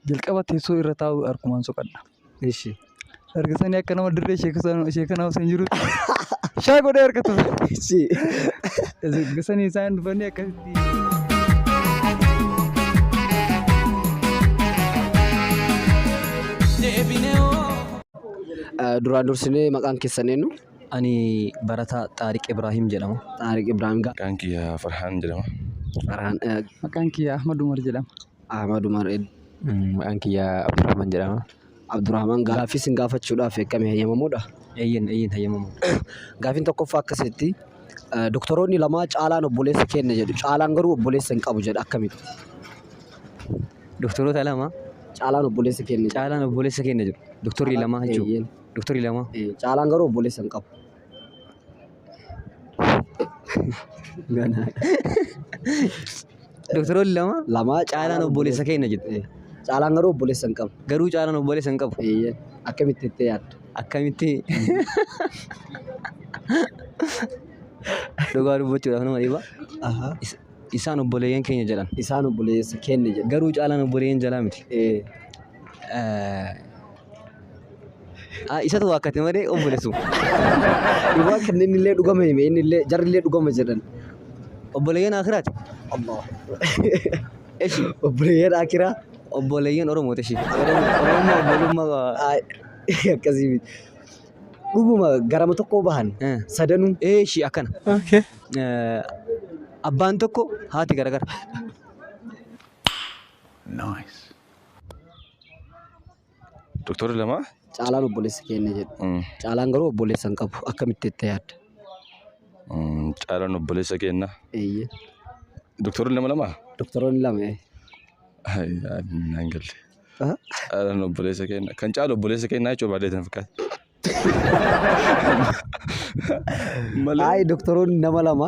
Jalqaba teessoo irra taa'u harkumaan soqadha. Ishi. Erga sanii akka nama dirree sheekanaa osoo hin jirutti shaa godhee harka tufe. Ishi. Erga sanii isaan dhufanii akkasitti. Duraan dursinee maqaan keessan eenyu? Ani barataa Xaariq Ibraahim jedhama. Xaariq Ibraahim. Maqaan kiyya Farhaan jedhama. Farhaan. Maqaan kiyya Ahmad Umar jedhama. Ahmad Umar. Maqaan kiyya Abdurrahman jedhama. Abdurrahman, gaaffii sin gaafachuudhaaf akkami, hayyamamuudha? Eeyyen, eeyyen, hayyamamu. Gaaffiin tokkoffaa akkasitti: doktoroonni lama Caalaan obboleessa keenya jedhu. Caalaan garuu obboleessa hin qabu jedha, akkamitti? Doktoroota lama. Caalaan obboleessa keenya jedhu. Caalaan obboleessa keenya jedhu. Doktorri lama jechuudha. Eeyyen. Doktorri lama. Caalaan garuu obboleessa hin qabu. Doktoroonni lama. Lama. Caalaan obboleessa keenya jedhu. Caalaan garuu obboleessa hin qabu. Garuu caalaan obboleessa hin qabu. Eeyyen. Akkamitti itti yaaddu? Akkamitti? Dhugaa dubbachuudhaaf nama dhiba. Isaan obboleeyyan keenya jedhan. Isaan obboleessa keenya jedhu. Garuu caalaan obboleeyyan jalaa miti. Isatu waakkate malee obboleessu. Dhugaa kanneen illee dhugama hime, inni illee jarri illee dhugama jedhan. Obboleeyyan akiraati. Allah. Eshi. Obboleeyyan akiraa. Obboleeyyan Oromooti eshi. Oromoo obbolummaa. Ay, akkasii miti. Dhuguma garama tokko bahan sadanuu. Eshi, akkana. Abbaan tokko, haati garagara. Nice. Doktorri lama. Caalaan obboleessa keenya jedhu. Caalaan garuu obboleessa hin qabu. Akkamitti itti yaadda? Caalaan obboleessa keenya. Eeyyee. Doktorri nama lama. Doktoroonni lama. Naan galle. Caalaan obboleessa keenya. Kan caalu obboleessa keenya jechuun baay'ee na fakkaata. Malee. Ay, doktoroonni nama lama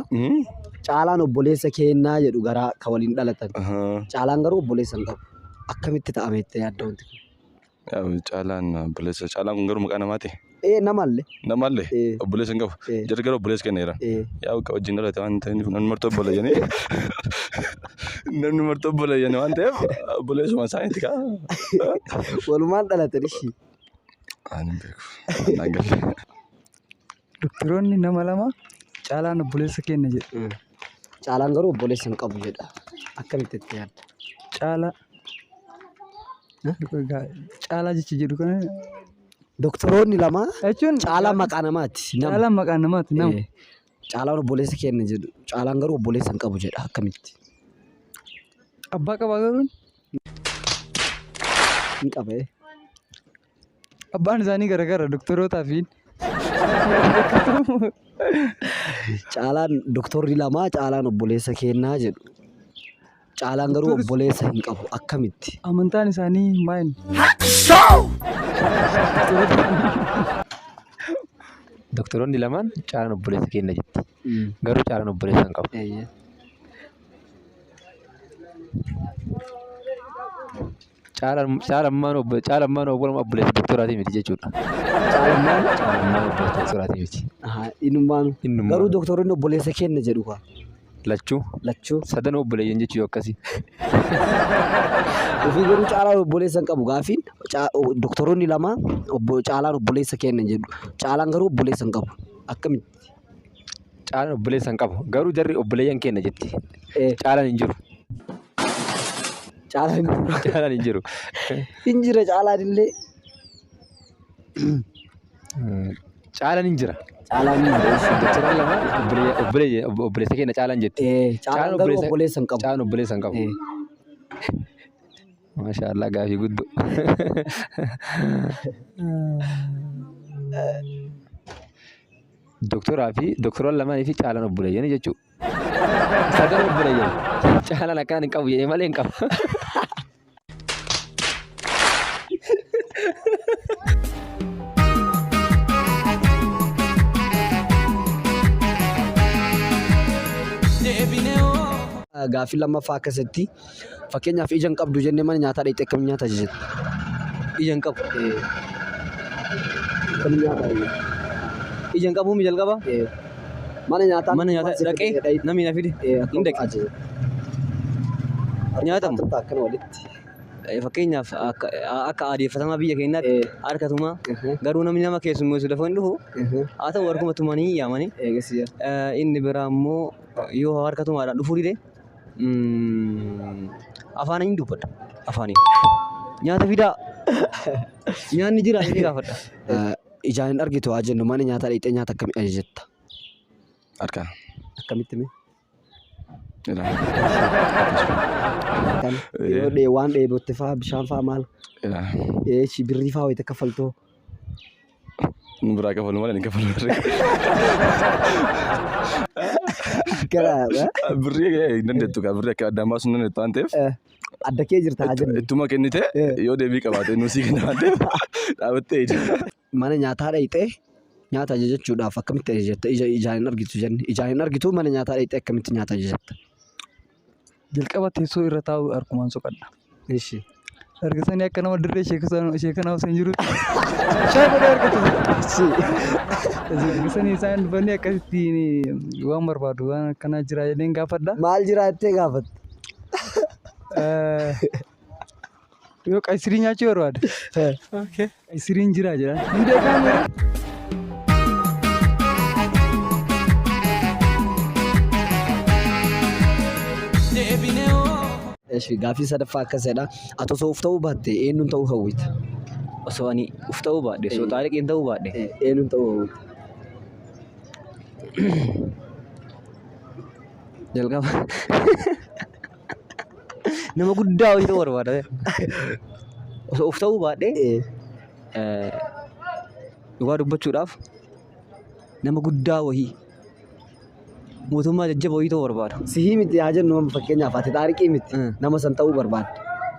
Caalaan obboleessa keenyaa jedhu, garaa kan waliin dhalatan. Caalaan garuu obboleessa hin qabu. Akkamitti ta'ame itti yaadda wanti kun? Yaa, Caalaan obboleessa. Caalaan kun garuu maqaa namaati. Ee, namallee. Namallee obboleessa hin qabu. Jarri garuu obboleessa keenya jedhan. Yaa, akka wajjin dhalate waan ta'eef namni martuu obboleeyyanii. Namni martuu obboleeyyanii waan ta'eef obboleessuma isaaniiti kaa. Walumaan dhalatan ishii. Ani hin beeku. Naan galle. Doktoroonni nama lama Caalaan obboleessa keenya jedhu. Caalaan garuu obboleessa hin qabu jedha. Akkamitti itti yaadda? Caalaa. Caalaa jecha jedhu kana Doktoroonni lama jechuun Caalaan maqaa namaati. Nama. Caalaan maqaa namaati, nama. Caalaan obboleessa keenya jedhu. Caalaan garuu obboleessa hin qabu jedha. Akkamitti? Abbaa qabaa garuu? Hin qaba. Abbaan isaanii garagara doktorootaa fi Caalaan, doktorri lama Caalaan obboleessa keenyaa jedhu. Caalaan garuu obboleessa hin qabu. Akkamitti? Amantaan isaanii maal? Doktoroonni lamaan Caalaan obboleessa keenya jetti. Garuu Caalaan obboleessa hin qabu. Caalaan caalaan obboleessa doktoraatii miti jechuudha. Caalaan Caalaan obboleessa doktoraatii miti. Innumaanu. Innumaanu. Garuu doktoroonni obboleessa keenya jedhu kaa. Lachuu. Lachuu. Sadanuu obboleeyyan jechuu yoo akkasii. Ofii garuu Caalaan obboleessa hin qabu. Gaaffiin doktoroonni lama obbo Caalaan obboleessa keenya jedhu. Caalaan garuu obboleessa hin qabu. Akkamitti? Caalaan obboleessa hin qabu. Garuu jarri obboleeyyan keenya jetti. Caalaan hin jiru. Caalaan hin jiru. Caalaan hin jiru. Hin jira Caalaan illee. Caalaan hin jira. Caalaan hin jira. Doktoroonni lama obboleessa keenya Caalaan jetti. Caalaan garuu obboleessa hin qabu. Caalaan obboleessa hin qabu. Maasha Allah, gaafii guddoo. Doktoraa fi doktoroonni lamaanii fi Caalaan obboleeyyanii jechuudha. Sadan obboleeyyan. Caalaan akkaan hin qabu jedhee malee hin qabu. Gaaffii lammaffaa akkasitti: fakkeenyaaf ija hin qabdu jennee mana nyaataa dhaqxee akkamiin nyaata ajajata? Ija hin qabu. Akkamiin nyaata ajajata? Ija hin qabuun jalqaba. Mana nyaataa Mana nyaataa dhaqee namni na fide hin dhaqe. Ajajata. Nyaatamu. Akkana walitti. Fakkeenyaaf akka akka aadeeffatamaa biyya keenyaatti harka tumaa garuu namni nama keessummeessu dafoo hin dhufu haa ta'u harkuma tumanii yaamanii. Eegas yaa. Inni biraa immoo yoo harka tumaadhaan dhufuu dide afaaniin hin dubbadha. Afaaniin. Nyaata fidaa. Nyaanni jira jedhee gaafadha. Ijaan hin argitu haa jennu mana nyaataa dhaqxee nyaata akkamii ajajatta? Harka. Akkamitti mee? Ilaa. Kan yeroo dhee waan dheebotte fa'aa bishaan fa'aa maal? Ilaa. Eeshi birrii fa'aa wayita kaffaltoo? Nu biraa kafalu malee hin kafalu birrii. Garaadha. Birrii hin dandeettu kaa birrii akka addaan baasuu hin dandeettu waan ta'eef. Adda kee jirta haa jennu. Ittuma kennite yoo deebii qabaate nu sii kenna waan ta'eef dhaabattee ija. Mana nyaataa dhaqxee nyaata ajajachuudhaaf akkamitti ajajatta? Ija ijaan hin argitu jenne. Ijaan hin argitu mana nyaataa dhaqxee akkamitti nyaata ajajatta? Jalqaba teessoo irra taa'u harkumaan soqadha. Ishi. Erga sanii akka nama dirree sheekanaa osoo hin jirutti shaayii godhee argatu. Ishi. Erga sanii isaan dhufanii akkasitti waan barbaadu waan akkanaa jira jedheen gaafadha. Maal jira jettee gaafatta? Yoo qayisirii nyaachuu barbaade. Qayisiriin jira jedhan. Hin beekaa mere. Ishi gaaffii sadaffaa akkasidha. Ati osoo of ta'uu baatte eenyuun ta'uu hawwita? Osoo ani uf ta'uu baadhe, osoo Xaariqiin ta'uu baadhe. Eenyuun ta'uu hawwita? Jalqaba nama guddaa hojii ta'uu barbaada. Osoo of ta'uu baadhee dhugaa dubbachuudhaaf nama guddaa wayii mootummaa jajjaba wayii ta'uu barbaada. Sihii miti haa jennu amma fakkeenyaaf ati Xaariqii miti nama san ta'uu barbaadda.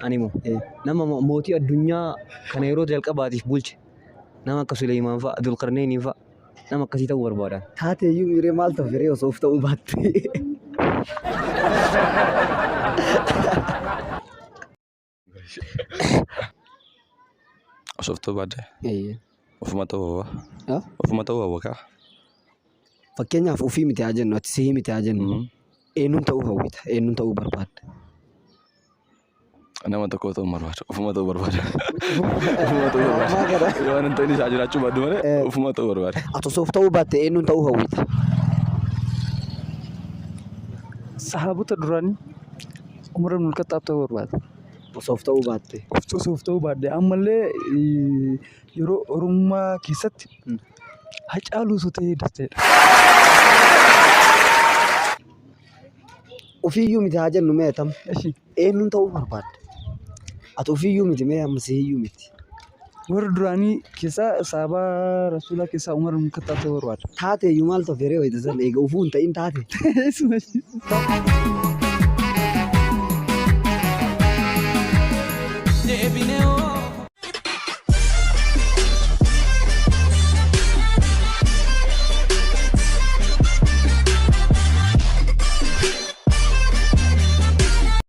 Ani immoo nama mootii addunyaa kana yeroo jalqabaatiif bulche nama akka Suleymaan fa'a, Dulqarneeniin fa'a nama akkasii ta'uu barbaada. Taatee iyyuu miiree maal ta'u firee osoo of ta'uu baatte. Osoo of ta'uu baadde ofuma ta'uu hawwa. Ofuma ta'uu hawwa kaa. Fakkeenyaaf ofii miti haa jennu ati sihii miti haa jennu eenyuun ta'uu hawwita eenyuun ta'uu barbaadda. Nama tokko ta'uu hin barbaadu. Ofuma ta'uu barbaada. Ofuma ta'uu barbaada. Yoo waan hin ta'in isaa jiraachuu baadhu malee ofuma ta'uu barbaada. Ati osoo of ta'uu baatte eenyuun ta'uu hawwita? Sahaabota duraanii Umar ibn Khattaab ta'uu barbaada. Osoo of ta'uu baatte. Osoo of ta'uu baadhe ammallee yeroo Oromummaa keessatti Hacaaluu osoo ta'ee das jedha. Ofiiyyuu miti haa jennu mee atam. Eshi. Eenyuun ta'uu barbaadda? Ati ofiiyyuu miti mee amma sihiyyuu miti. Warra duraanii keessaa sahabaa rasuulaa keessaa Umar ibn Khattaab ta'uu barbaada. Taateeyyuu maal ta'u feree wayita san eega ufuu hin ta'in taate. Isuma.